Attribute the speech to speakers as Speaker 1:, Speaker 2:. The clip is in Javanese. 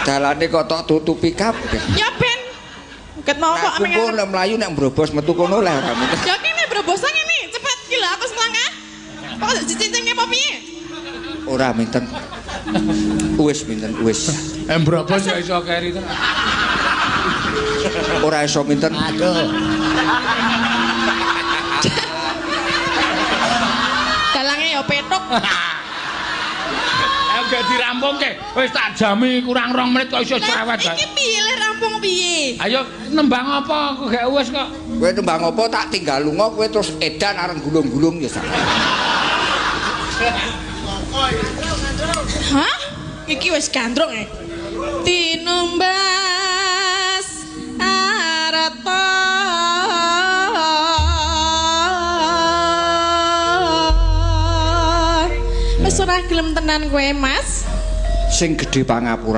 Speaker 1: Dalane kok tok tutupi kabeh.
Speaker 2: Ya ben. Ket mau kok
Speaker 1: Aku kok nek mlayu nek mbrobos metu kono lah ora mungkin.
Speaker 2: Ya kene brobosan ngene, cepet iki lho aku selangkah. Kok dicincinge apa piye?
Speaker 1: Ora minten. Wis minten wis.
Speaker 3: Mbrobos ya iso keri tenan.
Speaker 1: Ora iso minten.
Speaker 4: Aduh.
Speaker 2: Dalange ya petuk.
Speaker 3: Ayo gak dirampungke. Wis tak jami kurang 2 menit kok iso cerewet.
Speaker 2: Lah, iki piye le rampung piye?
Speaker 3: Ayo nembang apa aku gak wis kok.
Speaker 1: Kowe nembang apa tak tinggal lunga kowe terus edan areng gulung-gulung ya.
Speaker 2: Hah? Iki wis gandrung e. Tinumbas arta. Wis ora gelem tenan kowe, Mas.
Speaker 1: Sing gedhe pangapura.